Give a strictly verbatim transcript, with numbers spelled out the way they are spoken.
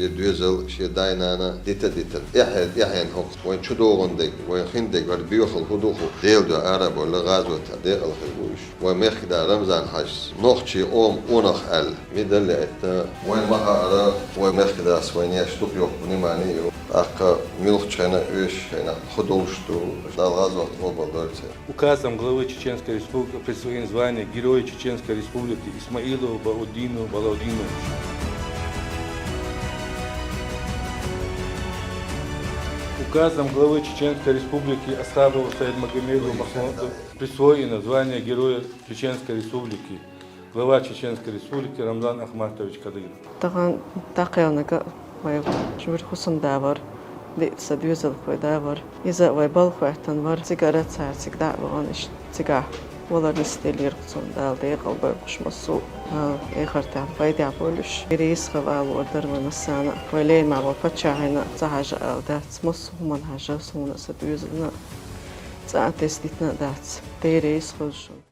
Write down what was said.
Шен доьзал, шен дай-нана дита-дитана, эхь-, эхь-, хӀокху вайн чудогӀун дерг, вайн хин дерг, хӀара боьхалла хӀун ду хӀу, Делан дуьхьа ара а бовла, гӀазотехь декъала хир бу уьш. Вайн мехкада Рамзан-Хьаьжас нохчийн къоман къонах аьлла, медаль яийтина. Вайна ма хаъара, вайн мехкадас вайна еш дукха йоккха внимание ю. ТӀаккха муьлххачу хенахь а оьшуш хенахь хӀун долуш ду, Дала гӀазот къобалдойла церан. Указом главы Чеченской Республики присвоено звание Героя Чеченской Республики Исмаилову Баудину Балаудиновичу. Указом главы Чеченской Республики Асхабову Саидмагомеду Махмуду присвоено звание Героя Чеченской Республики, глава Чеченской Республики Рамзан Ахматович Кадыров. Тахана дӀакхелхинарг вайн вуьрхӀ хӀусамда вара, диъ сан доьзалхой да вара. Иза вай балха хӀоьттина вара, цигара цара цига дӀа а вахана, иштта цигахь валар нисделлера цунна, Дала декъала дойла уьш массо а, Дала эхартахь пайдехь бойла уьш. Вайн рицкъа валор дара вайн массарна а, вайн лераме волу паччахьна а ца хьажа ала дац, массо а хӀуманна хьажа, суна а, сан доьзална а цкъа а тесна дитина а дац. Дела реза хуьлда шуна.